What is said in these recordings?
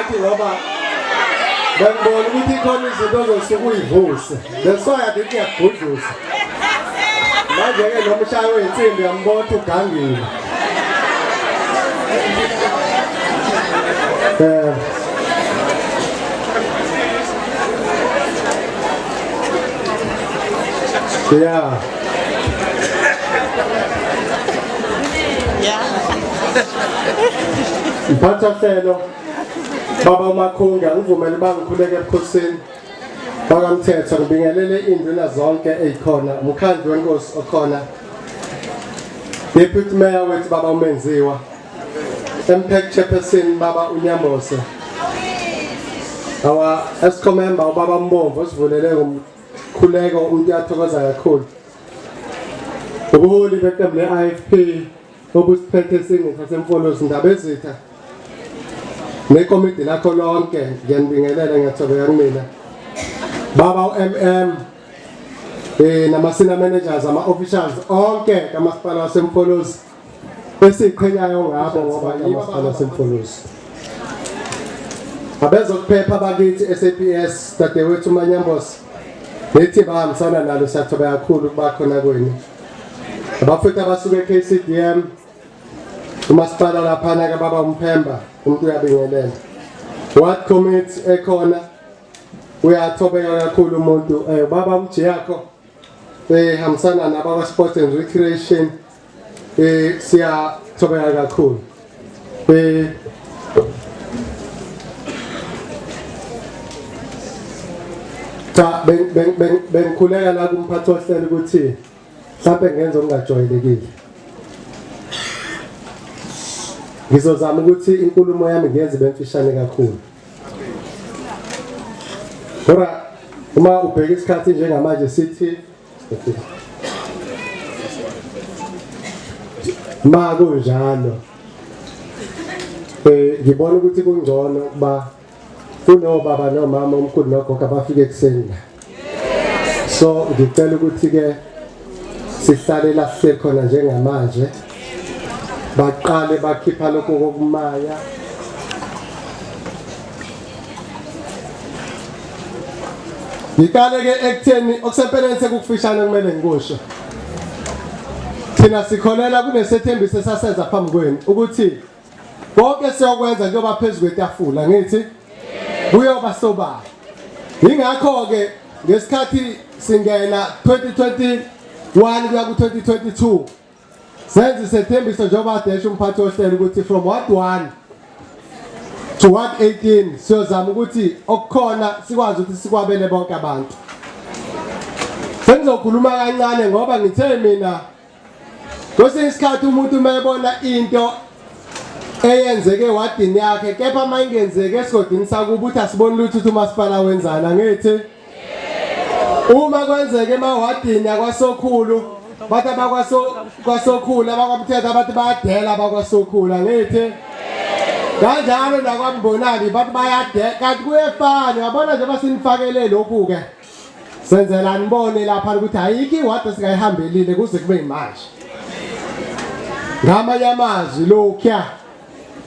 Right ngoba bengibona ukuthi khona izinto ozosuke uyivuse. That's why I think ngiyakugudluza. Manje ke lo mshayi wezinsimbi uyambona ugangile. Eh Yeah. Yeah. Mphatha hlelo baba uMakhunga ngivumele uba ngikhuleke ebukhosini bakamthetho ngibingelele iy'nduna zonke ey'khona umkhandlu wenkosi okhona deputy mayor wethu baba uMenziwa MPEC chairperson baba uNyambose our ESCO member ubaba Mbomvu osivulele ngomkhuleko umuntu uyathokoza kakhulu ubuholi beqembu le-IFP obusiphethe singesasemfolozi Ndabezitha nekomidi lakho lonke ngiyanibingelela ngiyathobeka kumina baba u-MM nama-senior managers ama-officials onke kamasipala wasemfolozi esiqhenyayo ngabo ngoba kamasipala wasemfolozi abezokuphepha bakithi SAPS dadewethu Manyambose nithi bahambisana nalo siyathobeka kakhulu ukuba khona kwenu abafowethu abasuke e-KCDM umasipala laphana kababa uMphemba umuntu uyabingelela ward committee ekhona uyathobeka kakhulu umuntu baba uMjiyakho hambisana nabakwa Sport and Recreation siyathobeka kakhulu cha bengikhuleka la kumphathi wohlelo ukuthi mhlawumbe ngenza okungajwayelekile ngizozama ukuthi inkulumo yami ngiyenze bemfishane kakhulu kodwa uma ubheka isikhathi njengamanje sithi ma kunjalo ngibona ukuthi kungcono ukuba kunobaba nomama omkhulu nogogo abafike ekuseni la so ngicela ukuthi ke sihlale la sihleli khona njengamanje baqale bakhipha lokho kokumaya ngiqale ke ekutheni okusempeleni sekukufishane kumele ngikusho thina sikholela kunesethembiso esasenza phambi kwenu ukuthi konke siyokwenza njengoba phezu kwetafula ngithi kuyoba sobala ingakho ke ngesikhathi singena 2021 kuya ku-2022 senze isethembiso njengoba desha umphathi wohlelo ukuthi from ward 1 to ward 18 siyozama ukuthi okukhona sikwazi ukuthi sikwabele bonke abantu sengizokhuluma kancane ngoba ngithe mina kwesinye isikhathi umuntu uma ebona into eyenzeke ewadini yakhe kepha uma ingenzeki esigodini sakubo uthi asiboni lutho ukuthi umasipala wenzani angithi uma kwenzeke emawadini akwasokhulu bathi abakwasokhulu abakwamthetho abathi bayadela abakwasokhulu angithi kanjalo nakwambonani bathi bayadela kanti kuyefana uyabona njengoba sinifakele lokhu-ke senzela nibone lapha ukuthi ayikho iwadi esingayihambelile kuze kube yimanje ngamanye amazwi lokhuya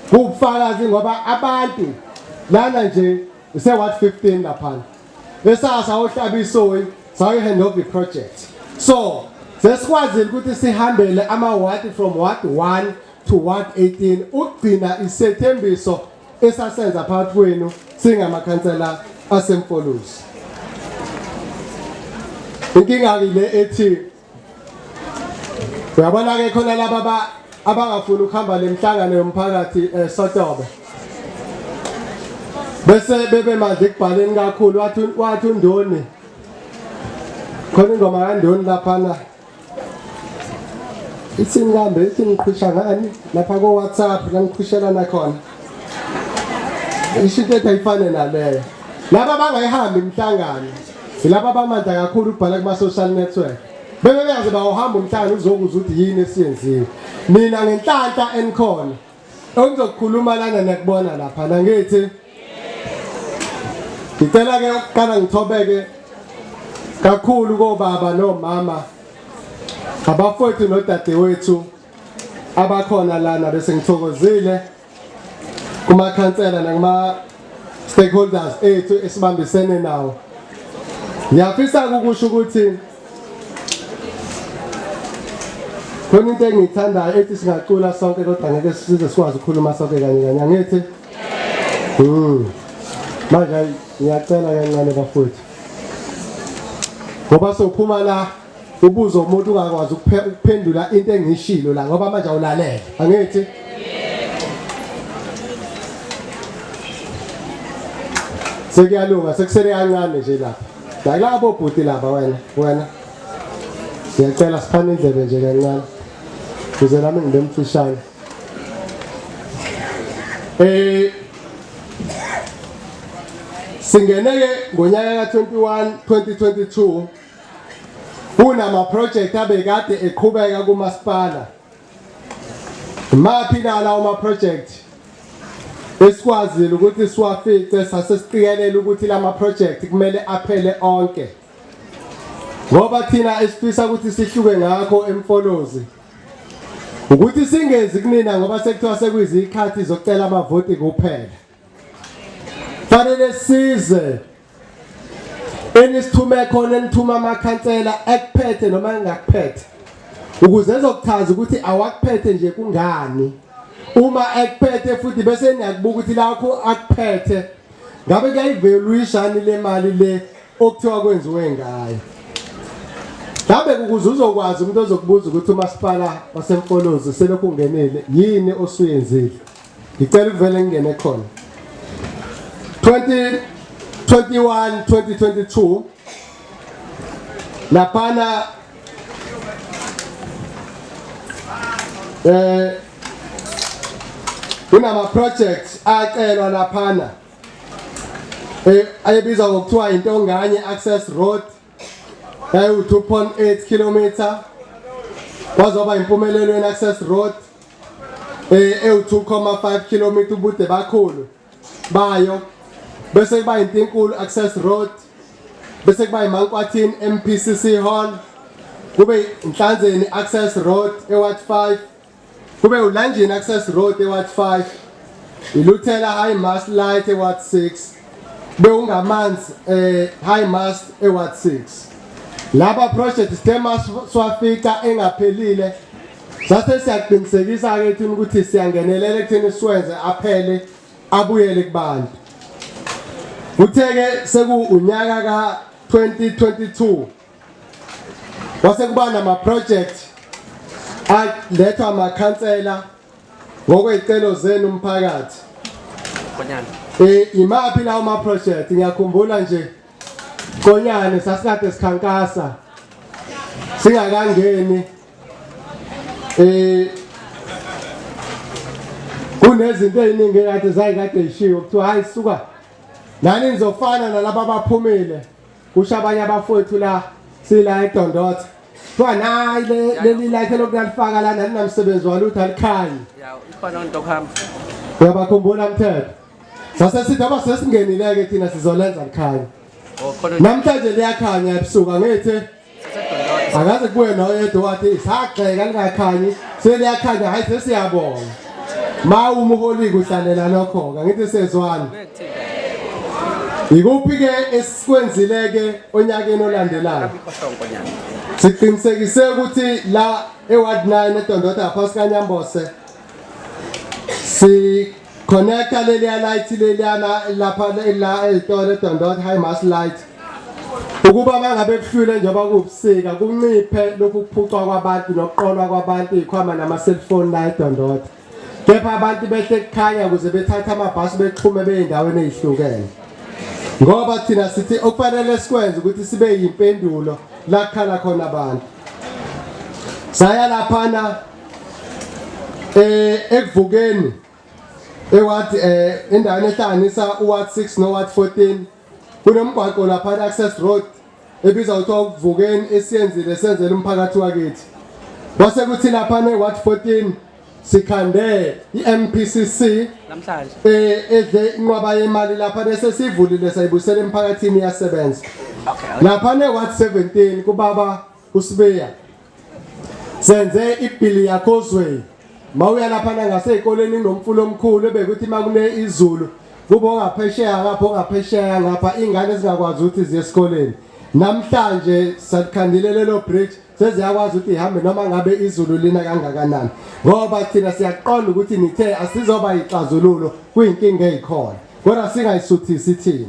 kubufakazi ngoba abantu lana nje use-ward 15 laphana esasa ohlaba isoyi sayi-hand over i-project so sesikwazile ukuthi sihambele ama-ward from ward 1 to ward 18 ukugcina isethembiso esasenza phakathi kwenu singamakhansela asemfolozi inkinga ke le ethi uyabona ke khona laba abangafuni ukuhamba lemhlangano yomphakathi eSotobe bese bebe manje ekubhaleni kakhulu wathi wathi uNdoni khona ingoma kaNdoni laphana ithini kambe ithi niqhwisha ngani lapha ko WhatsApp la niqhwishelana khona isho into ethi ayifane naleyo laba bangayihambi imihlangano yilaba abamandla kakhulu ukubhala kuma-social network bebe beyaze bawuhamba umhlangano uzokuzwa ukuthi yini esiyenziwe nina ngenhlanhla enikhona engizokukhuluma lana niyakubona lapha nangithi ngicela ke ukuqala ngithobeke kakhulu kobaba nomama abafowethu nodadewethu abakhona lana bese ngithokozile kumakhansela nakuma stakeholders ethu esibambisene nawo. Ngiyafisa ukusho ukuthi khona into engiyithandayo ethi singacula sonke kodwa ngeke size sikwazi ukukhuluma sonke kanye kanye angithi? Manje ngiyacela kancane bafowethu. Ngoba sophuma la ubuze umuntu ungakwazi ukuphendula into engiyishilo la ngoba manje awulalele. Angithi? Sekuyalunga sekusele kancane nje lapha. Nakulabo bhuti laba wena, wena. Ngiyacela siphane indlebe nje kancane. Kuze nami ngibe mfishane. Singeneke ngonyaka ka-21 2022 kunama project abekade eqhubeka kumasipala. Maphi nalawo ma project esikwazile ukuthi siwafice sase siqikelela ukuthi lama project kumele aphele onke. Ngoba thina esifisa ukuthi sihluke ngakho emfolozi ukuthi singezi kunina ngoba sekuthiwa sekuyizikhathi zokucela amavoti kuphela. Fanele size enisithume khona enithuma amakhansela ekuphethe noma engakuphethe ukuze ezokuchaza ukuthi awakuphethe nje kungani uma ekuphethe futhi bese niyakubuka ukuthi lakho akuphethe ngabe kuyayivelwishani le mali le okuthiwa kwenziwe ngayo. Mhlawumbe ukuze uzokwazi umuntu ozokubuza ukuthi umasipala waseMfolozi selokhu ungenile yini osuyenzile. Ngicela ukuvele ngingene khona. 2021 2022 laphana kunama projects acelwa laphana ayebizwa ngokuthiwa Intonganye Access Road yayiwu 2.8 km kwazoba impumelelweni Access Road ewu 2.5 km ubude bakhulu bayo bese kuba Intinkulu Access Road bese kuba iMankwathini MPCC Hall kube Inhlanzeni Access Road eWard 5 kube uLanjini Access Road eWard 5 iLuthela High Mast Light eWard 6 kube ungamanzi High Mast eWard 6. Laba project sithe maswafica engaphelile sase siyaqinisekisa ke thina ukuthi siyangenelela ekutheni siwenze aphele abuyele kubantu. Kuthe-ke sekuwunyaka ka-2022 kwase kuba nama-project alethwa amakhansela ngokwey'celo zenu umphakathi. Imaphi lawo ma-project? Ngiyakhumbula nje Konyane sasikade sikhankasa singakangeni kunezinto eziningi ekade zayikade ishiwo kuthiwa hayi suka nani nizofana nalaba abaphumile kusho abanye abafowethu la sila eDondotha kuthiwa nayi leli lakhe lokunalifaka la nani namsebenzi walutho alikhanyi. Ikhona into okuhamba. Uyabakhumbula mthetho sase sithi aba sesingenile-ke thina sizolenza likhanya. Namhlanje liyakhanya ebusuku angithi akaze kubuye noyedwa wathi sagxeka lingakhanyi seliyakhanya hayi sesiyabonga. Ma umholi kuhlalela lokho-ke angithi sezwana. Ikuphi-ke esikwenzile-ke onyakeni olandelayo? Siqinisekise ukuthi la eWard 9 eDondotha ngaphansi kaNyambose si connecta leliya light leliyana lapha la ezitolo eDondotha High Mast Light ukuba mangabe kuhlwile njengoba kuwubusika kunciphe lokhu kuphucwa kwabantu nokuqolwa kwabantu izikhwama nama-cellphone la eDondotha. Kepha abantu behle kukhanya ukuze bethathe amabhasi bexhume beyindaweni ezihlukene. Ngoba thina sithi okufanele sikwenze ukuthi sibe yimpendulo la kukhala khona abantu. Saya laphana ekuvukeni eWard endaweni ehlanganisa uWard 6 noWard 14 kunomgwaqo lapha Access Road ebizwa kuthiwa ukuvukeni esiyenzile senzela umphakathi wakithi. Kwase kuthi lapha ne-Ward 14 sikhande i-MPCC namhlanje edle inqwaba yemali lapha bese sivulile sayibuyisela emphakathini iyasebenza. Lapha ne-Ward 17 kubaba uSibiya senze ibhili yaCauseway. Mawuya lapha nangasey'koleni kunomfula omkhulu ebekuthi uma kune izulu Kube ongaphesheya ngapha ongaphesheya ngapha ingane zingakwazi ukuthi ziye esikoleni. Namhlanje sakhandile lelo bridge seziyakwazi ukuthi ihambe noma ngabe izulu lina kangakanani. Ngoba thina siyaqonda ukuthi nithe asizoba yixazululo kuyinkinga ezikhona. Kodwa singayisuthisi thina.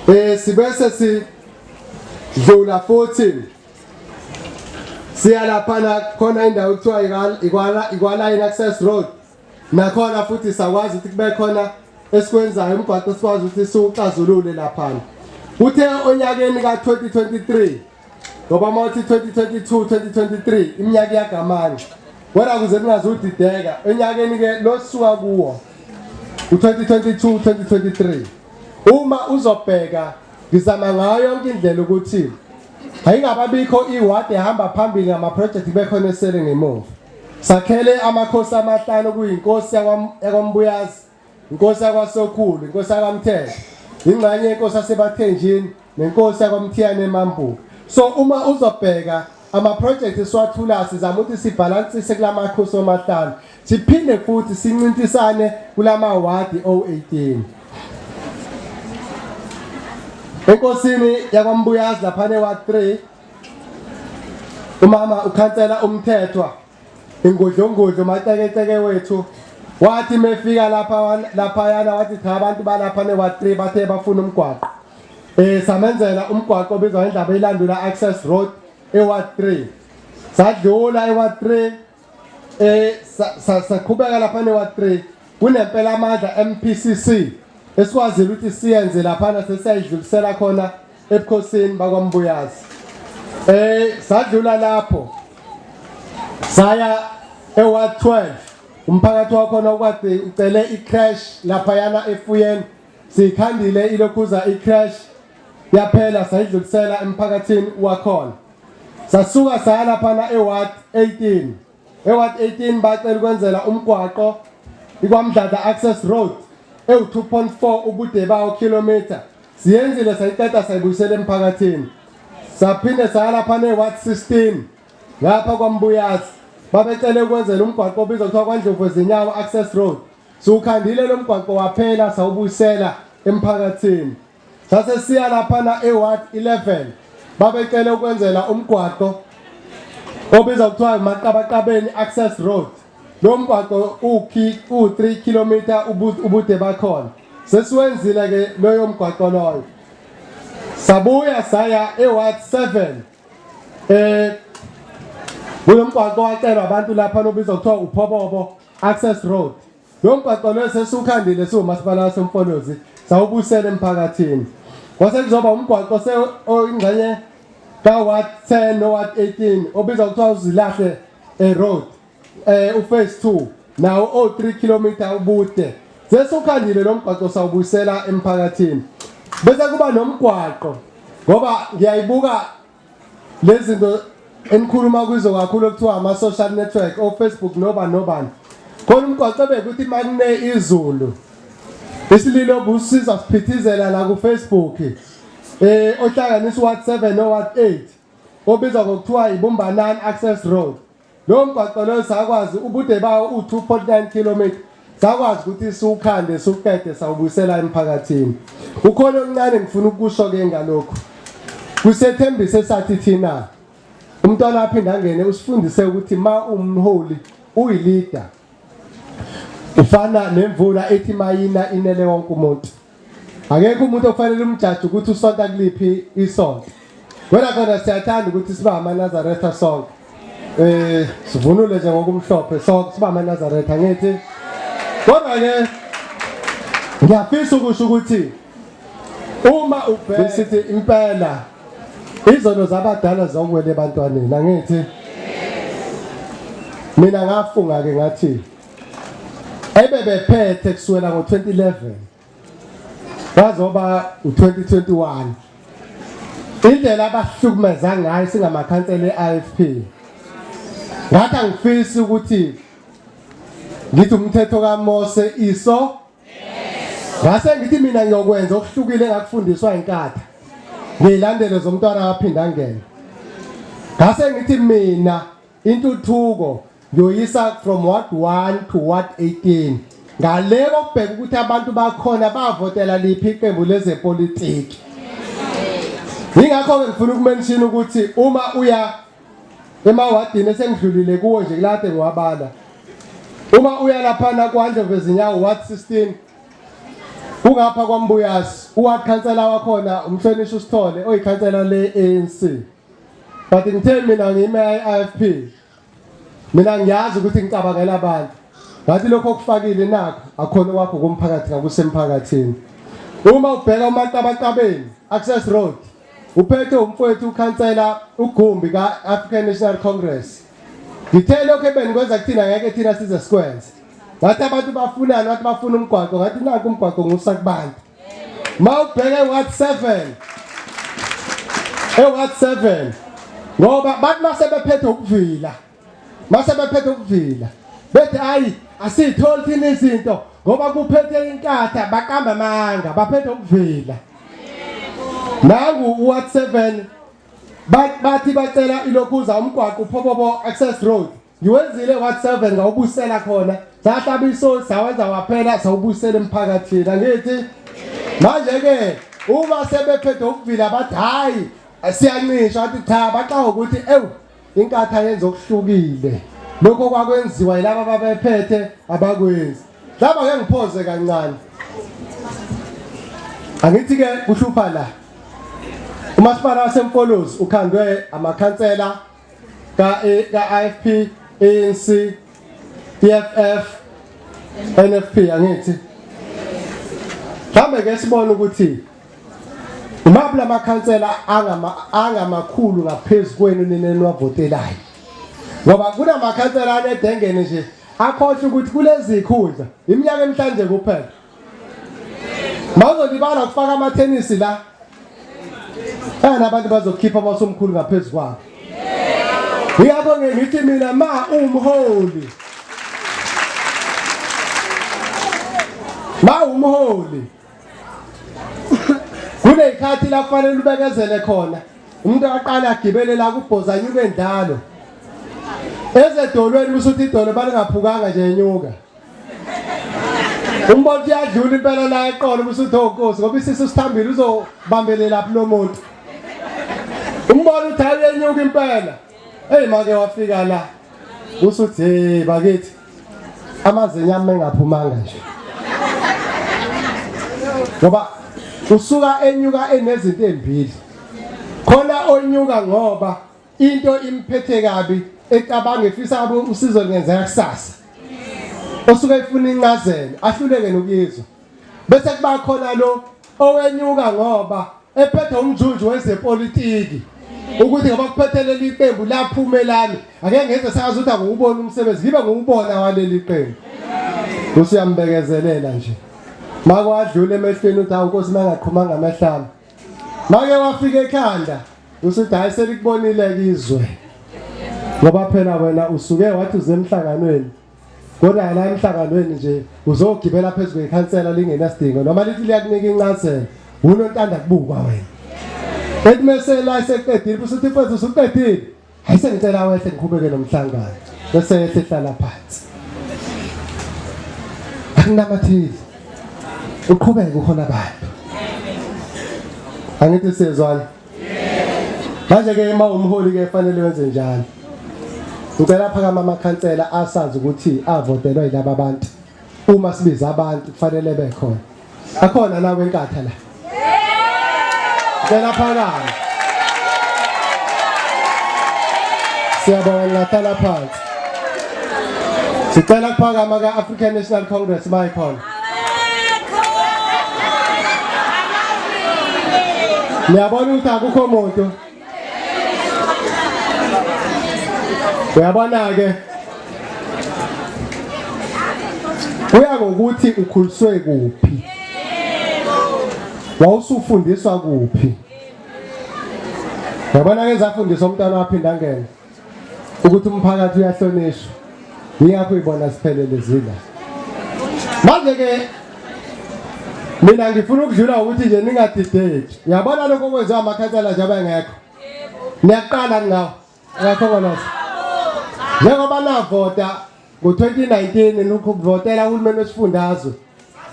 Eh sibese sidlula futhi siya laphana khona indawo ekuthiwa ikwala ikwala access road nakhona futhi sakwazi ukuthi kube khona esikwenzayo umgwaqo sikwazi ukuthi siwuxazulule laphana kuthe onyakeni ka-2023 ngoba uma uthi 2022 2023 iminyaka iyagamana kodwa kuze kungazudideka onyakeni-ke losuka kuwo u-2022 2023 uma uzobheka ngizama ngayo yonke indlela ukuthi ayingababikho iwadi ehamba phambili ngamaprojekthi kube khona esele ngemuva Sakhele amakhosi amahlanu okuyinkosi yakwaMbuyazi, inkosi yakwaSokhulu, inkosi yakwaMthetho, ingxenye yenkosi yaseBathenjini nenkosi yakwaMthiyane eMambuka. So uma uzobheka ama-project esiwathula sizama ukuthi sibhalansise kulamakhosi omahlanu siphinde futhi sincintisane kulamawadi o-18. Enkosini yakwaMbuyazi laphana eWard 3 Umama ukhansela umthethwa ingodlongodlo macekeceke wethu wathi mefika lapha laphayana wathi cha abantu balapha ne-ward 3 bathe bafuna umgwaqo eh samenzela umgwaqo obizwa ngendaba ilandula access road e-ward 3 sadlula e-ward 3 eh saqhubeka lapha ne-ward 3 kunempela amandla MPCC esikwazile ukuthi siyenze laphana sesiyayidlulisela khona ebukhosini bakwaMbuyazi eh sadlula lapho saya eWard 12 umphakathi wakhona ukade ucele icrash laphayana efuyeni sikhandile ilokhuza icrash yaphela sayidlulisela emphakathini wakhona sasuka saya laphana eWard 18 eWard 18 bacela ukwenzela umgwaqo iKwaMdladla Access Road ewu-2.4 ubude bawo kilometer Siyenzile sayiqeda sayibuyisela emphakathini. Saphinde saya lapha ne-Ward 16 ngapha kwaMbuyazi. Babecele ukwenzela umgwaqo obizwa kuthiwa kwaNdlovu Ezinyawo Access Road. Siwukhandile lo mgwaqo waphela sawubuyisela emphakathini. Sase siya laphana e-Ward 11 babecele ukwenzela umgwaqo obizwa kuthiwa Maqabaqabeni Access Road. Lo mgwaqo uwu-3 kilometer ubude bakhona. Sesiwenzile ke loyo mgwaqo loyo. Sabuya saya eWard 7. Eh kulo mgwaqo wacelwa abantu lapha lobizwa kuthiwa uPhobobo Access Road. Lo mgwaqo lo sesiwukhandile siwumasipala waseMfolozi sawubusela emphakathini. Kwase kuzoba umgwaqo se oyingxenye ka-Ward 10 no-Ward 18 obizwa kuthiwa uZilahle eh, Road. eh uphase 2 nawo o 3 km ubude sesukhandile lo mgwaqo sawubuyisela emphakathini bese kuba nomgwaqo ngoba ngiyayibuka lezi zinto enikhuluma kuzo kakhulu okuthiwa ama-social network o-Facebook noba nobani khona umgwaqo bekuthi makune izulu isililo busiza siphithizela la ku-Facebook eh ohlanganisa u-ward 7 no-ward 8 obizwa ngokuthiwa ibumbanani access road Lo mgwaqo lo sakwazi ubude bawo u-2.9 km sakwazi ukuthi siwukhande siwuqede sawubuyisela emphakathini. Ukhona okuncane ngifuna ukusho ke ngalokhu. Kusethembise sathi thina umntwana aphinde angene usifundise ukuthi ma umholi uyileader ufana nemvula ethi mayina inele wonke umuntu. Akekho umuntu okufanele umjaji ukuthi usonta kuliphi isonto. Wena khona siyathanda ukuthi siba amaNazaretha sonke. Eh sivunule nje ngokumhlophe sonke siba amaNazaretha ngithi. Kodwa ke ngiyafisa ukusho ukuthi uma ubheka sithi impela izono zabadala zokuwela ebantwaneni angithi mina ngafunga ke ngathi ebebephethe kusukela ngo-2011 wazoba u-2021 indlela abahlukumeza ngayo singamakhansela e-IFP ngathi angifisi ukuthi ngithi umthetho kaMose iso ngase ngithi mina ngiyokwenza okuhlukile engakufundiswa inkatha ngiyilandele zomntwana waphinda angena ngase ngithi mina Intuthuko ngiyoyisa from ward 1 to ward 18. Ngale kokubheka ukuthi abantu bakhona bavotela liphi iqembu lezepolitiki. Yingakho-ke ngifuna ukumenshina ukuthi uma uya emawadini esengidlulile kuwo nje kulade ngiwabala, uma uya laphana kwaNdlovu ezinyawo ward 16 kungapha kwaMbuyasi, uward khansela wakhona umhlonishwa uSithole oyikhansela le-ANC. But ngithe mina ngiyime i-IFP, mina ngiyazi ukuthi ngicabangela abantu. Ngathi lokho okufakile nakho akhona kwakho komphakathi ngakusemphakathini. Uma ubheka uMaqabaqabeni Access Road uphethe umfowethu ukhansela uGumbi ka-African National Congress. Ngithe lokho ebenikwenza kuthina ngeke thina size sikwenze. Ngathi abantu bafunani, ngathi bafuna umgwaqo, ngathi nanku umgwaqo ngusa kubantu. Mawubheke ward 7. E-ward 7 ngoba bathi mase bephethe ukuvila. Mase bephethe ukuvila. Bethi hayi asitholi thina izinto ngoba kuphethe inkatha baqamba amanga baphethe ukuvila. Nangu uward 7 bathi bacela ilokhuza umgwaqo uPhobobo Access Road. Ngiwenzile ward 7 ngawubusela khona. Sahlaba isoli sawenza waphela sawubusela emphakathini. Angithi manje ke uma sebephethe ukuvila bathi hayi siyancisha athi cha baxaka ukuthi ewu inkatha yenza okuhlukile. Lokho kwakwenziwa yilaba ababephethe abakwenzi. Mhlawumbe ake ngiphoze kancane. Angithi ke kuhlupha la. Umasipala waseMfolozi ukhandwe amakhansela ka-IFP, ANC, EFF, NFP angithi. Mhlawumbe ke sibone ukuthi imaphi lamakhansela angamakhulu ngaphezu kwenu nina eniwavotelayo. Ngoba kunamakhansela anedengene nje akhohlwa ukuthi kulezi zikhundla iminyaka emihlanu nje kuphela. Mawuzolibala ukufaka amathenisi la. Ana abantu bazokhipha uma usumkhulu ngaphezu kwabo. Yingakho ngithi mina ma umholi. Ma umholi. Kunezikhathi la kufanele ubekezele khona. Umuntu aqale agibele la kubhoza anyuke endlalo. Ezedolweni usuthi idolo balingaphukanga nje enyuka. Umbona uyadlula impela la eqolo bese uthi oh Nkosi ngoba isisu sithambile uzobambelela phi lo muntu. Umbona uthi hayi uyenyuka impela. Hey make wafika la. Usuthi hey bakithi amazinyo ami engaphumanga nje. Ngoba usuka enyuka enezinto ezimbili. Khona onyuka ngoba into imphethe kabi ecabanga efisa abe usizo lungenzeka kusasa osuke efuna incazelo ahluleke nokuyizwa bese kuba khona lo owenyuka ngoba ephethe umjunju wezepolitiki ukuthi ngoba kuphethe leli qembu laphumelani ake ngenze sengazi ukuthi angiwuboni umsebenzi ngibe ngiwubona waleli qembu usiyambekezelela nje makwadlula emehlweni uthi awu Nkosi mangaqhumanga amehlami make wafika ekhanda Usuthi hayi selikubonile izwe. Ngoba phela wena usuke wathi uze emhlanganweni. Kodwa la emhlanganweni nje uzogibela phezu kwekhansela lingenasidingo noma lithi liyakunika incazelo. Unontanda kubukwa wena. Ethi mese la seqedile usuthi mfethu usuqedile. Hayi sengicela wehle ngiqhubeke nomhlangano. Bese yehle hlala phansi. Akunamathile. Uqhubeke uhola abantu. Angithi siyezwana. Manje ke uma umholi ke fanele wenze njalo. Ngicela phakama amakhansela asazi ukuthi avotelwa yilaba bantu. Uma sibiza abantu kufanele bekhona. Akhona la kwenkatha la. Ngicela phakama. Siyabonga ngahlala phansi. Sicela kuphakama ka-African National Congress mayikhona. Niyabona ukuthi akukho muntu. Uyabona ke kuya ngokuthi ukhuliswe kuphi. Wawusufundiswa kuphi? Yabona ke zafundiswa umntwana waphinda angena ukuthi umphakathi uyahlonishwa. Yingakho uyibona siphelele zila. Manje ke mina ngifuna ukudlula ukuthi nje ningadideki. Uyabona lokho okwenziwa amakhansela nje abengekho. Niyaqala ngawo. Akakhongolose. Njengoba navota Ngo-2019 nukuvotela uhulumeni wesifundazwe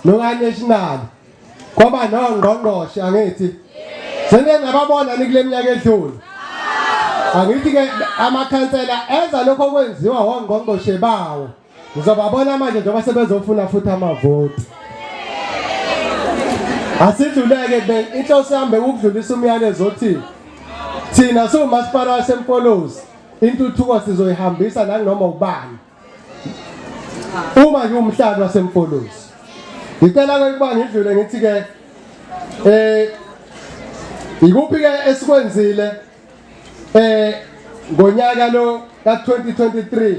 noka-national kwaba nongqongqoshe angithi seniye nababona ni kule minyaka edlule angithi-ke amakhansela enza lokho okwenziwa wongqongqoshe bawo ngizobabona manje njengoba sebezofuna futhi amavoti asidluleke inhloso yami bekukudlulisa umyalezo othi thina siwumasipala wasemfolozi Intuthuko sizoyihambisa nanoma ubani. Uma nje umhlali wasemfolozi. Ngicela ke ukuba ngidlule ngithi ke eh ikuphi ke esikwenzile eh ngonyaka lo ka-2023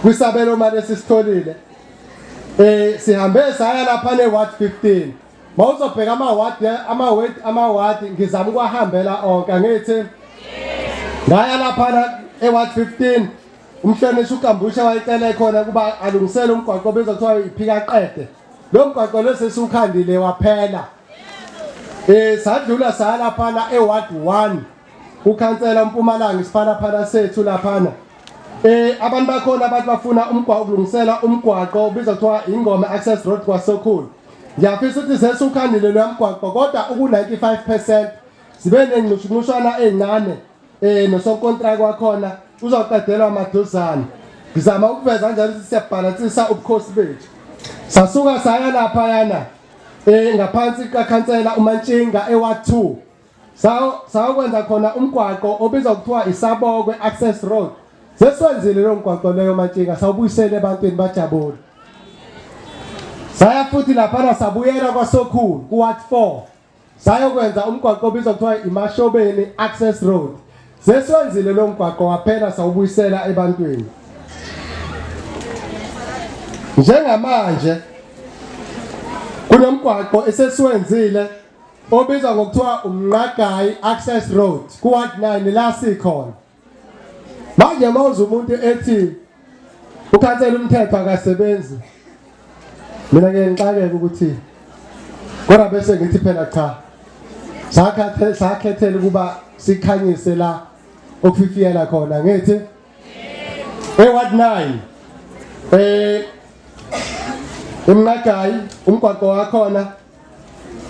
kwisabelo mali esisitholile eh sihambe saya lapha ne ward 15 Mawuzobheka amawadi amawadi amawadi ngizama ukuwahambela onke angithi ngaya laphana e-ward 15 umhlonishwa uKambusha wayecele khona ukuba alungisele umgwaqo obizwa kuthiwa iphika qede lo mgwaqo lo sesiwukhandile waphela eh sadlula saya laphana e-ward 1 ukhansela uMpumalanga isiphalaphala sethu laphana eh abantu bakhona abantu bafuna umgwaqo ukulungisela umgwaqo ubizwa kuthiwa ingoma access road kwasokhulu ngiyafisa ukuthi sesukhandile lo mgwaqo kodwa uku-95% sibe nengxushunxushwana ey'ncane eh nosonkontraki wakhona uzoqedelwa maduzane ngizama ukuveza kanjalo ukuthi siyabhalansisa ubukhosi bethu sasuka saya laphayana eh ngaphansi kakhansela uMantshinga eWard 2 Sawukwenza khona umgwaqo obizwa kuthiwa iSabokwe Access Road. Sesiwenzile lo mgwaqo leyo Mantshinga sawubuyisele ebantwini bajabule. Saya futhi laphana sabuyela kwaSokhulu kuWard 4. Sayokwenza umgwaqo obizwa kuthiwa iMashobeni Access Road. Sesiwenzile lo mgwaqo waphela sawubuyisela ebantwini. Njengamanje kunomgwaqo esesiwenzile obizwa ngokuthiwa umnqagayi access road ku-ward 9 la sikhona manje uma uze umuntu ethi ukhansela umthetho akasebenzi mina ngeke ngixakeke ukuthi kodwa bese ngithi phela cha sakhethela ukuba sikhanyise la okufifiyela khona ngithi e-ward 9 eh emnqagayi umgwaqo wakhona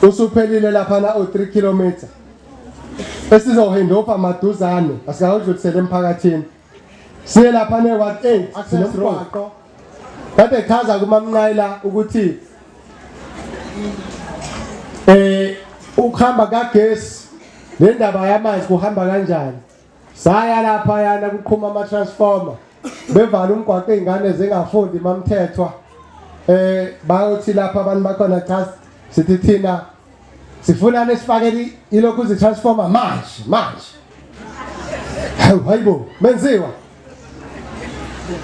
usuphelile laphana o-3 kilometer esizohendopha maduzane asikawudlulisele emphakathini siye lapha ne-ward 8 sinomgwaqo kade echaza kumamnqayila ukuthi eh ukuhamba kagesi nendaba yamanzi kuhamba kanjani saya lapha yana kuqhuma ama transformer bevala umgwaqo izingane zingafundi mamthethwa eh bayothi lapha abantu bakhona cha sithi thina sifuna nisifakele ilokhu izi transformer manje manje hawu hayibo menziwa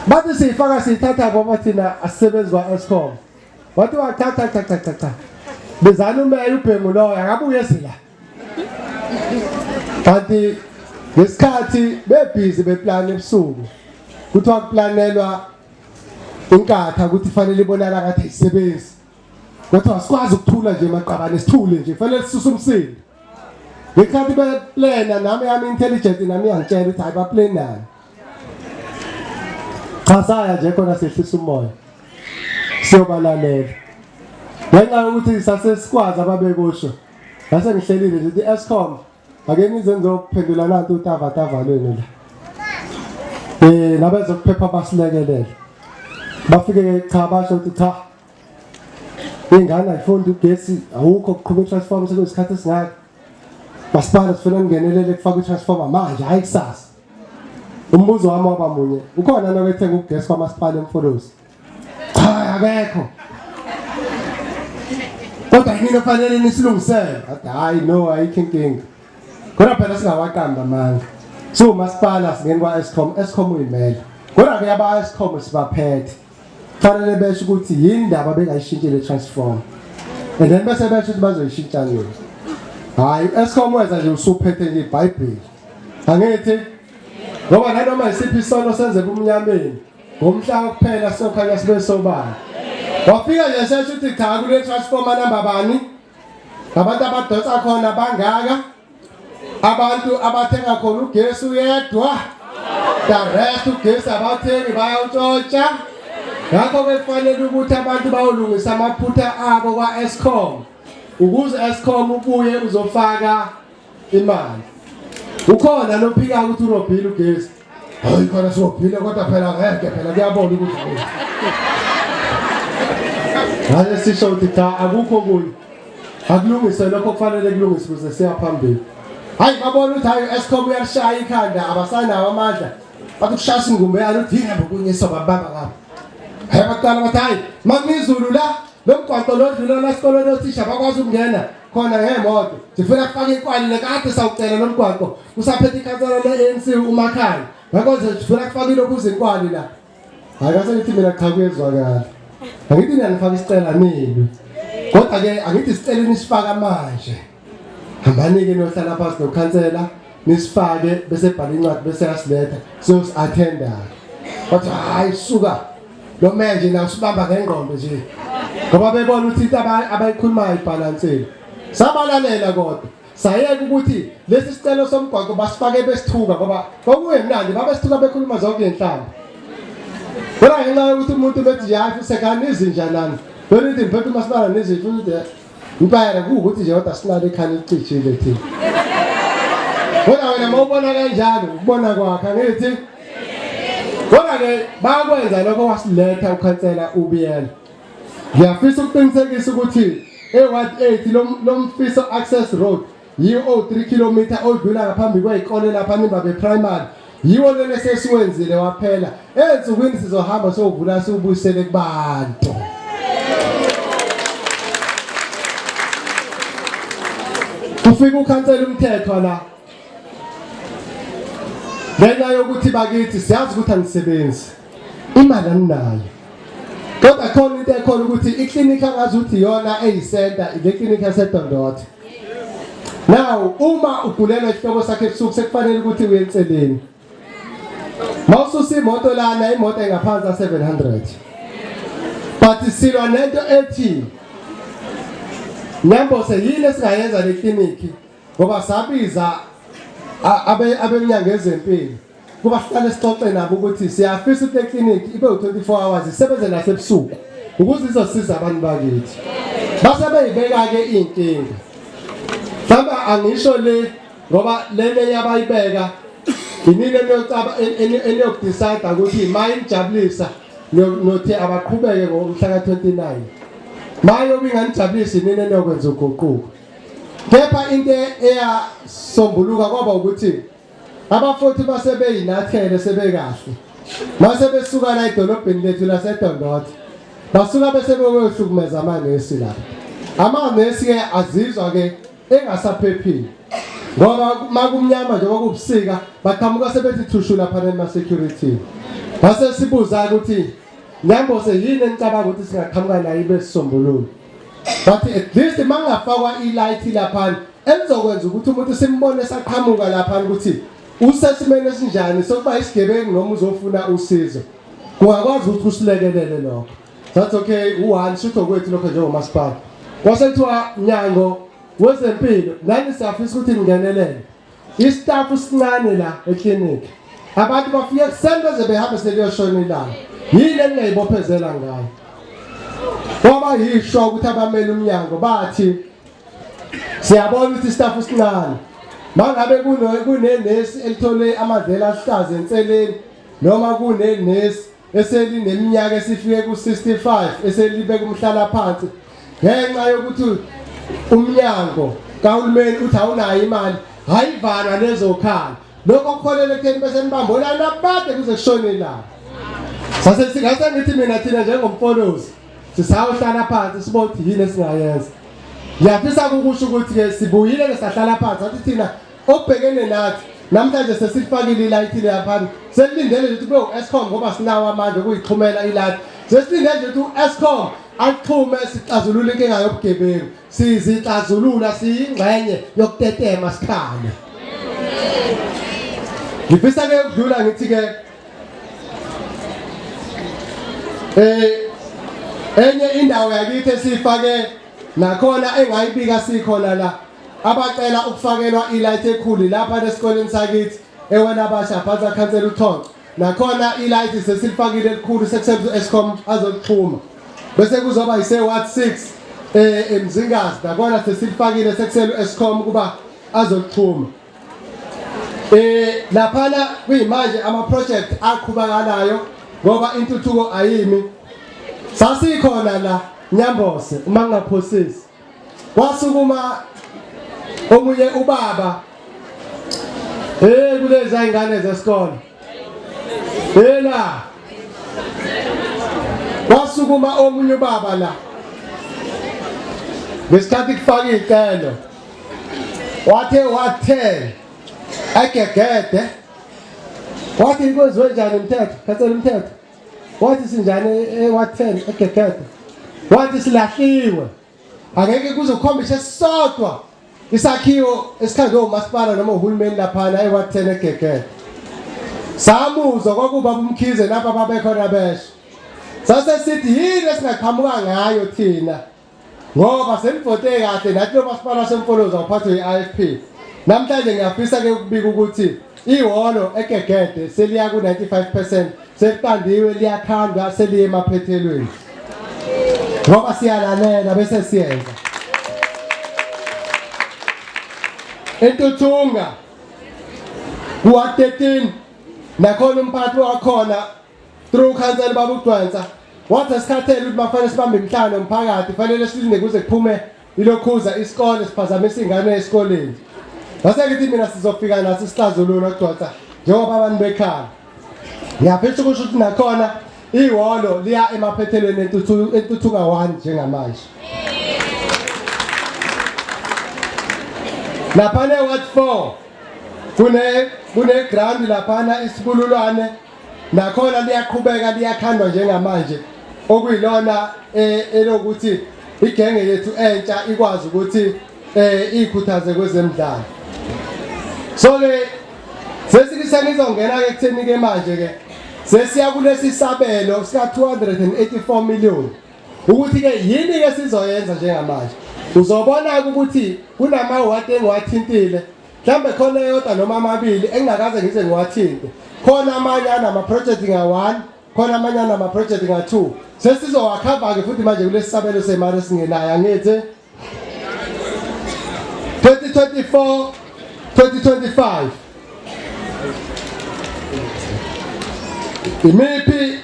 bathi siyifaka siyithatha ngoba thina asisebenzi kwa-Eskom wathi cha cha cha cha cha cha bizani umeya ubhengu loyo akabuye sila kanti ngesikhathi bebhizi beplana ebusuku kuthiwa kuplanelwa inkatha ukuthi fanele ibonakala ngathi ayisebenzi kodwa asikwazi ukuthula nje maqabane sithule nje fanele sisuse umsindo ngesikhathi beplana nami yami intelligent nami iyangitshela ukuthi hayi baplanani cha saya nje khona sehlisa umoya siyobalalela ngenxa yokuthi sasesikwazi ababekusho ngase ngihlelile nje ukuthi Eskom ake nize nizophendula nanti utavatava lwenu la eh nabezokuphepha basilekelele bafike cha basho ukuthi cha ingane ayifundi ugesi awukho kuqhuma i-transformer sekuyisikhathi esingaka masipala sifuna ningenelele kufaka i-transformer manje hhayi kusasa umbuzo wami waba munye ukhona nokethenga ugesi kwamasipala emfolozi cha akekho kodwa yini ofanele nisilungisele athi hayi no ayikho inkinga kodwa phela singawaqamba amanga siwumasipala singeni kwa-escom escom uyimele kodwa-ke aba-escom sibaphethe kufanele besho ukuthi yini ndaba bengayishintshi le transform and then bese besho ukuthi bazoyishintsha nini hhayi u-escom wenza nje usuphethe nje ibhayibheli angithi ngoba nanoma yisiphi isono senzeka umnyameni ngomhla wokuphela sokhanya sibe sobala wafika nje sesho ukuthi cha kule transformer number bani abantu abadonsa khona bangaka abantu abathenga khona ugesi uyedwa The rest ugesi abathengi bayawutshontsha. Ngakho-ke kufanele ukuthi abantu bayolungisa amaphutha abo kwa-Eskom ukuze Eskom ubuye uzofaka imali. Ukhona lophika ukuthi urobhile ugesi. Hayi khona siwobhile kodwa phela ngeke phela kuyabona ukuthi Ngale sisho ukuthi cha akukho kuyo. Akulungise lokho kufanele kulungiswe ukuze siya phambili. Hayi babona ukuthi hayi Eskom uyalishaya ikhanda abasanawo amandla. Bathi kushaya ingumbe yalo uthi yebo kunye sobabamba ngapha. Hayi baqala bathi hayi mamizulu la lo mgwaqo lodlula la esikolweni othisha bakwazi ukungena khona ngemoto. Sifuna kufaka inkwali lekade sawucela lo mgwaqo kusaphethe ikhansela le-ANC uMakhanya. Ngakho nje sifuna kufaka ilokhu izinkwali la. Hayi kase ngithi mina cha kuyezwakala. Angithi niyangifaka isicela nini. Kodwa ke angithi isicela nisifaka manje. Hambani ke niyohlala phansi nokhansela nisifake bese bhala incwadi bese yasiletha siyosi-attenda. Wathi hayi suka lo meya nje nawo usibamba ngengqondo nje. Ngoba bebona ukuthi into abayikhulumayo ibhalansile. Sabalalela kodwa. Sayeka ukuthi lesi sicelo somgwaqo basifake besithuka ngoba kwakungemnandi babesithuka bekhuluma zonke inhlamba. Kodwa ngenxa yokuthi umuntu bethi hayi fusekani izinja nani. Lona ithi ngiphethe umasipala nezinja futhi impela kuwukuthi nje kodwa sinalo ikhaya elicijile thina. Kodwa wena mawubona kanjalo ukubona kwakhe angithi Kodwa ke bakwenza lokho wasiletha ukhansela uBiyela. Ngiyafisa ukuqinisekisa ukuthi e-Ward 8 lomfiso Access Road yiwo 3 km odlula ngaphambi kwey'kole lapha Nimbabe Primary yiwo lona esesiwenzile waphela. Ey'nsukwini sizohamba siyowuvula siwubuyisele kubantu. Kufika ukhansela uMthethwa la ngenxa yokuthi bakithi siyazi ukuthi anisebenzi imali aninayo kodwa khona into ekhona ukuthi iklinikhi angazi ukuthi iyona eyisenta le klinikhi yasedondotha now uma ugulelwa isihloko sakhe ebusuku sekufanele ukuthi uye enseleni mawususa imoto lana imoto engaphansi 700 but silwa nento ethi Nyambose yini esingayenza le kliniki ngoba sabiza abemnyango ezempilo kuba sihlale sixoxe nabo ukuthi siyafisa ukuthi leclinic ibe u-24 hours isebenze nasebusuku ukuze izosiza abantu bakithi base beyibeka-ke iy'nkinga mhlawumbe angisho le ngoba lele yabayibeka inini eniyokudicide ukuthi ma inijabulisa nothi abaqhubeke ngomhla ka-29 ma yobe inganijabulisa inini eniyokwenza uguquko Kepha into eyasombuluka kwaba ukuthi abafuthi base beyinathele sebekahle. Mase besuka la edolobheni lethu laseDondotha. Basuka bese beyohlukumeza amanesi lapha. Amanesi ke azizwa ke engasaphephile. Ngoba makumnyama njengoba kubusika baqhamuka sebethi thushu lapha nema security. Base sibuza ukuthi Nyambose yini enicabanga ukuthi singaqhamuka nayo ibe sisombululo? Bathi at least mangafakwa i-light laphana elizokwenza ukuthi umuntu simbone saqhamuka laphana ukuthi usesimeni esinjani sokuba isigebengu noma uzofuna usizo. Kungakwazi ukuthi usilekelele lokho. Sathi okay u-one shutho kwethu lokho njengomasipala. Kwase kuthiwa mnyango wezempilo nani siyafisa ukuthi ningenelele. Istaff sincane la eclinic. Abantu bafike ekuseni beze behambe sekuyoshona ilanga. Yini eningayibophezela ngayo? Kwaba yishwa ukuthi abamele umnyango bathi siyabona ukuthi istaff sincane. Mangabe kunenesi elithole amadlela aluhlaza enseleni noma kunenesi eselineminyaka esifike ku-65 eselibeka umhlalaphansi ngenxa yokuthi umnyango kahulumeni uthi awunayo imali hayivalwa lezokhala lokho kuholela ekutheni bese nibambolana abade kuze kushone ilanga sase singase ngithi mina thina njengomfolozi sisawuhlala phansi sibone ukuthi yini esingayenza ngiyafisa ukusho ukuthi-ke sibuyile ke sahlala phansi sathi thina Obhekene nathi namhlanje sesilifakile ilayithi leyaphana selilindele nje ukuthi kube u-Eskom ngoba sinawo amandla okuyixhumela ilayithi sesilindele nje ukuthi u-Eskom axhume sixazulule inkinga yobugebengu sizixazulula siyingxenye yokutetema sikhale ngifisa ke ukudlula ngithi ke eh enye indawo yakithi esifake nakhona engayibika sikhona la abacela ukufakelwa ilight ekhulu lapha esikoleni sakithi ewena abasha phansi akhansela uThonco. Nakhona ilight sesilifakile elikhulu sekusebenza u-Eskom azokuxhuma. Bese kuzoba ise Ward 6 eMzingazi nakhona sesilifakile sekusele u-Eskom kuba azokuxhuma. Laphana kuyimanje ama project aqhubakalayo ngoba intuthuko ayimi. Sasikhona la Nyambose uma ngingaphosisi. Kwasukuma omunye ubaba kulezi ingane zesikole. Hela. Kwasukuma omunye ubaba la. Ngesikhathi kufaka icelo wathe wathe egegede wathi kwenziwe njani umthetho khansela umthetho wathi sinjani e-ward 10 egegede wathi silahliwe angeke kuzokhombisa esisodwa isakhiwo esikhandwe umasipala noma uhulumeni laphana e-ward 10 egegede samuzwa kwakuba umkhize lapha babekhona besho sase sithi yini esingaqhamuka ngayo thina ngoba senivote kahle nathi lo masipala wasemfolozi awuphathwe yi-IFP namhlanje ngiyafisa ke ukubika ukuthi ihholo egegede seliya ku-95% seliqandiwe liyakhandwa seliye emaphethelweni ngoba siyalalela bese siyenza entuthunga kuwa-13 nakhona umphathi wakhona through council baba uGcwensa wathi asikhathele ukuthi bafanele sibambe imihlangano nomphakathi fanele silinde kuze kuphume ilokhuza isikole siphazamisa ingane esikoleni ngase ngithi mina sizofika naso isixazululo Gcwensa njengoba abantu bekhala ngiyafisa ukusho ukuthi nakhona ihholo liya emaphethelweni entuthuka 1 njengamanje laphana e-ward 4 kune kune ground laphana isibululwane nakhona liyaqhubeka liyakhandwa njengamanje okuyilona elokuthi igenge yethu entsha ikwazi ukuthi ikhuthaze kwezemidlalo. So ke sesithi senizongena ke kutheni ke manje ke sesiya kulesi sabelo sika 284 million ukuthi ke yini ke sizoyenza njengamanje. Uzobona ukuthi kunama ward engiwathintile mhlambe khona eyodwa noma amabili engingakaze ngize ngiwathinte khona amanye anama-project nga-1 khona amanye anama-project nga-2 sesizowakhava-ke futhi manje kulesi sabelo semali esingenayo angithi 2024 2025 imiphi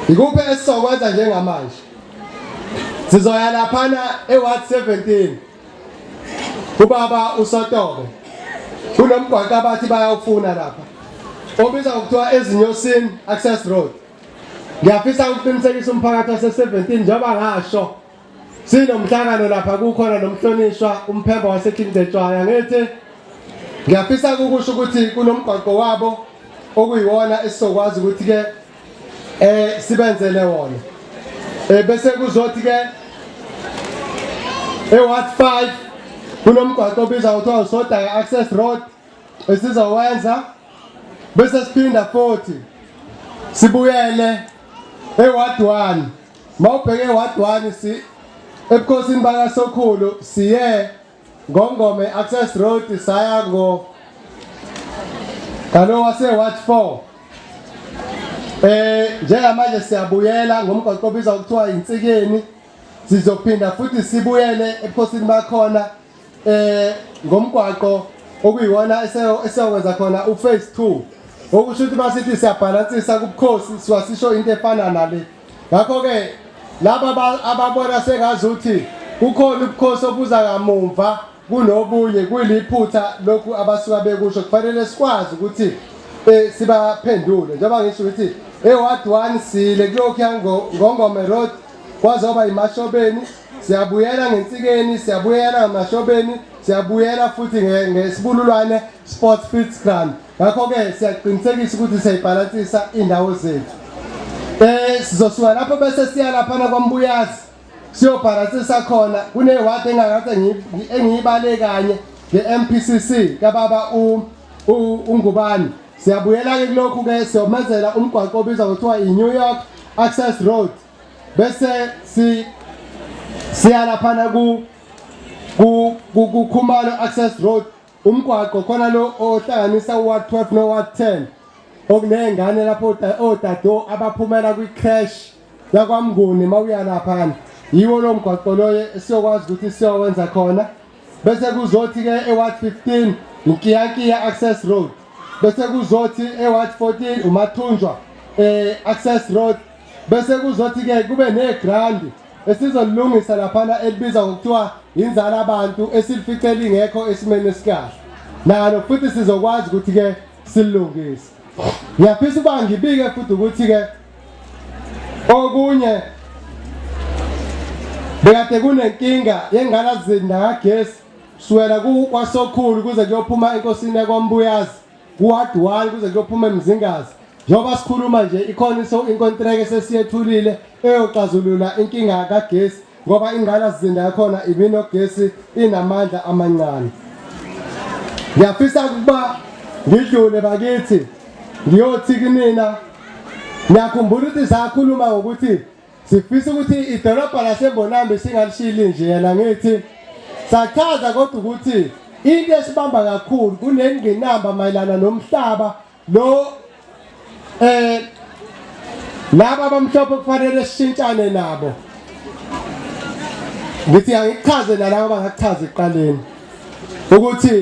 ikuphi esizokwenza njengamanje sizoya laphana e-ward 17 Ubaba uSotobe kunomgwaqo abathi bayawufuna lapha obizwa ngokuthiwa Ezinyosini Access Road. Ngiyafisa ukuqinisekisa umphakathi wase-17 njengoba ngasho sinomhlangano lapha kukhona nomhlonishwa umphemba waseKing Cetshwayo ngithi ngiyafisa ukusho ukuthi kunomgwaqo wabo okuyiwona esizokwazi ukuthi ke sibenzele wona bese kuzothi ke eWard 5 kunomgwaqo obizwa ngokuthiwa uSodaka Access Road esizowenza bese siphinda futhi sibuyele eWard 1 mawubheke eWard 1 si ebukhosini bakaSokhulu siye Ngongome Access Road saya ngo ngalo wase Ward 4 njengamanje siyabuyela ngomgwaqo obizwa kuthiwa insikeni sizophinda futhi sibuyele ebukhosini bakhona ngomgwaqo okuyiwona esiyokwenza khona uphase 2 okusho ukuthi masithi siyabhalansisa kubukhosi siwasisho into efana nale. Ngakho-ke laba ababona sengazuthi kukhona ubukhosi obuza kamumva kunobunye kuyiliphutha lokhu abasuka bekusho kufanele sikwazi ukuthi sibaphendule njengoba ngisho ukuthi eWard 1 sile kulokhu Ngongome Road kwazoba imashobeni siyabuyela ngensikeni siyabuyela ngamashobeni siyabuyela futhi ngesibululwane Sports Fields Ground. Ngakho-ke siyaqinisekisa ukuthi siyayibhalansisa indawo zethu. Sizosuka lapho bese siya laphana kwaMbuyazi siyobhalansisa khona kunewadi engakade engiyibale kanye nge-MPCC kababa uNgubani. Siyabuyela-ke kulokhu-ke siyomenzela umgwaqo obizwa ngokuthiwa i-New York Access Road bese siya laphana ku Khumalo Access Road umgwaqo khona lo ohlanganisa uWard 12 noWard 10. Okuney'ngane lapho odado abaphumela kwi-creche yakwaMnguni mawuya laphana. Yiwo lo mgwaqo loyo esiyokwazi ukuthi siyowenza khona. Bese kuzothi-ke e-ward 15 inkiyankiya access road. Bese kuzothi e-ward 14 uMathunjwa access road. Bese kuzothi-ke kube negrandi esizolilungisa laphana elibizwa ngokuthiwa inzala abantu esilifice lingekho esimeni esikahle. Nalo futhi sizokwazi ukuthi-ke silungise. Ngiyafisa ukuba ngibike futhi ukuthi-ke okunye bekade kunenkinga yengqalasizinda kagesi kusukela kwaSokhulu kuze kuyophuma enkosini yakwaMbuyazi kuward 1 kuze kuyophuma eMzingazi. Njengoba sikhuluma nje ikhona inkontreke esesiyethulile eyoxazulula inkinga kagesi ngoba ingqalasizinda yakhona ibinogesi inamandla amancane. Ngiyafisa ukuba ngidlule bakithi ngiyothi kinina, niyakhumbula ukuthi sakhuluma ngokuthi sifisa ukuthi idolobha laseMbonambi singalishili nje yena ngithi sachaza kodwa ukuthi into esibamba kakhulu kunengqinamba mayelana nomhlaba lo laba abamhlophe kufanele sishintshane nabo. Ngithi angikuchaze nalabo abangakuchaza ekuqaleni ukuthi.